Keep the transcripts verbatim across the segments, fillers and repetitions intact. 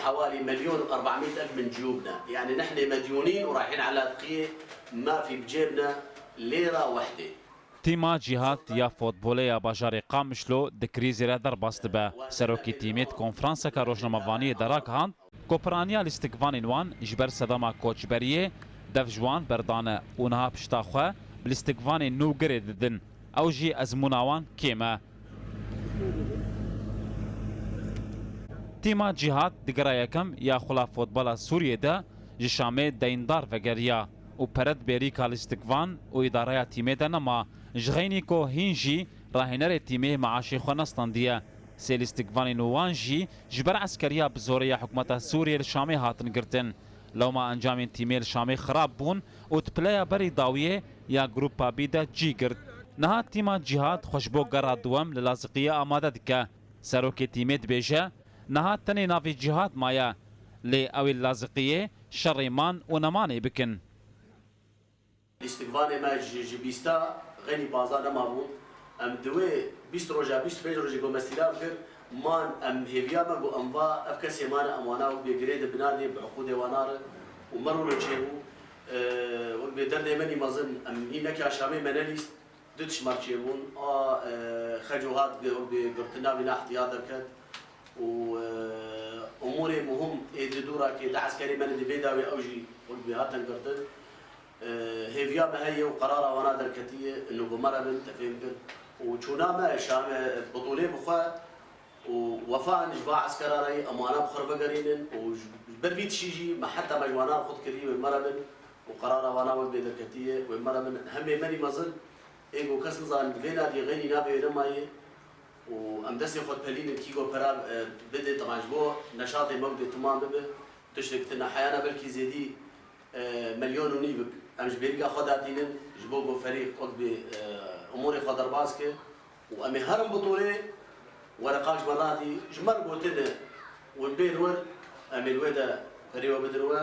حوالي مليون وأربعمية ألف من جيوبنا، يعني نحن مديونين ورايحين على لاذقية، ما في بجيبنا ليرة وحدة. Tîma Cîhad ya fotbolê ya bajarê Qamişlo di krîzê re derbas dibe. Serokê tîmê di konferanseke rojnamevaniyê de ragihand ku piraniya lîstikvanên wan ji ber sedema koçberiyê dev ji wan berdane û niha pişta xwe bi lîstikvanên nû girê didin. Ew jî ezmûna wan kêm e. Tîma Cîhad di gera yekem ya Xula Fotbala Sûriyê de ji Şamê deyndar vegeriya û pere di bêrîka lîstikvan û îdareya tîmê de nema. Ji xeynî ku hîn jî rahênerê tîmê meaşê xwe nestandiye. Sê lîstikvanên wan jî ji ber eskeriya bi zorê ya hikûmeta Sûriyê li Şamê hatin girtin. Lewma encamên tîmê li Şamê xirab bûn û di pileya berî dawiyê ya Grupa B de cî girt. Niha tîma Cîhad xwe ji bo gera duwem li Laziqiyê amade dike. Serokê tîmê dibêje, niha tenê navê Cîhad maye, lê ew ê li Laziqiyê şerê man û nemanê bikin. Lîstikvanê me ji, ji bîsta xeynî pazdeh nema bûn. Em di wê bîst roja, bîst pênc rojê ku me stîlab kir, man em hêviya me ku em va ev kesê mane em wana wek bê girê di binadê bi hiqûdê wana re û me rû re çêbû. E, wek bê derdê me nî mezin, em hî nekiya Şamê me nelîst. Du tişt me re çêbûn. A, e, xeco hat bi, bi girtina vîna ihtiya derket û, e, umûrê muhim ê di dûra kê di eskerê me li vê dawê ew jî wek bi hatin girtin. E, hêviya me heye û qerara wana derketiye, ino ku me re bin tefêm kir. Û çûna me Şamê bitûlê bi xwe û wefa ji va eskera re ye, em wana bi xwe re vegerînin û ji, ji ber vî tişî jî me heta me ji wana re xwe dikirî wê me re bin û qerara wana wek bê derketiye wê me re bin. Hemê me nî mezin ê ku kes nizane di vê nadî xeynî navê wê nemaye û em destê xwe dipelînin kî ku pera, e, bide, teman ji bo neşatê me wek bê temam bibe. Tiştek tune heyana belkî zêdî e, milyon û nîvik em ji bêrîka xwe datînin, ji bo ku ferîq wek bê, e, umûrê xwe derbas ke û em ê herin bi torê wereqak ji me radî, ji me re gotine, win bên wir, em ê li wê de perê we bidin we.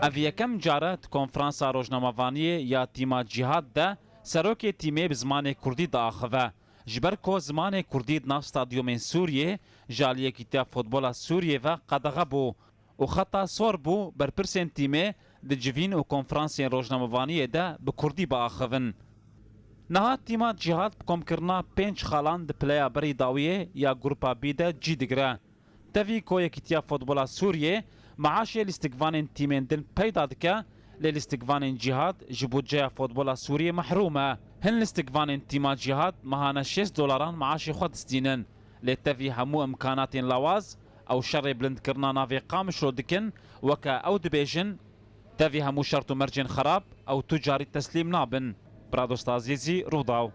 Ev yekem car e di konferansa rojnamevaniyê ya tîma Cîhad de serokê tîmê bi zimanê kurdî diaxive. Ji ber ku zimanê kurdî di nav stadyumên Sûriyê ji alî Yekîtiya Futbola Sûriyê ve qedexe bû û xeta sor bû berpirsên tîmê di civîn û konferansên rojnamevaniyê de bi kurdî biaxivin. Niha tîma Cîhad bi komkirina pênc xalan di pileya berî dawiyê ya Grupa B de cî digire. Tevî ku Yekîtiya Futbola Sûriyê meaşê lîstikvanên tîmên din peyda dike, lê lîstikvanên Cîhad ji budceya futbola Sûriyê mehrûm e. Hin lîstikvanên tîma Cîhad mehane şêst dolaran meaşê xwe distînin. Lê tevî hemû imkanatên lawaz, ew şerê bilindkirina navê Qamişlo dikin, weke ew dibêjin, tevî hemû şert û mercên xerab, ew tu carî teslîm nabin. Bradost Azîzî, Rûdaw.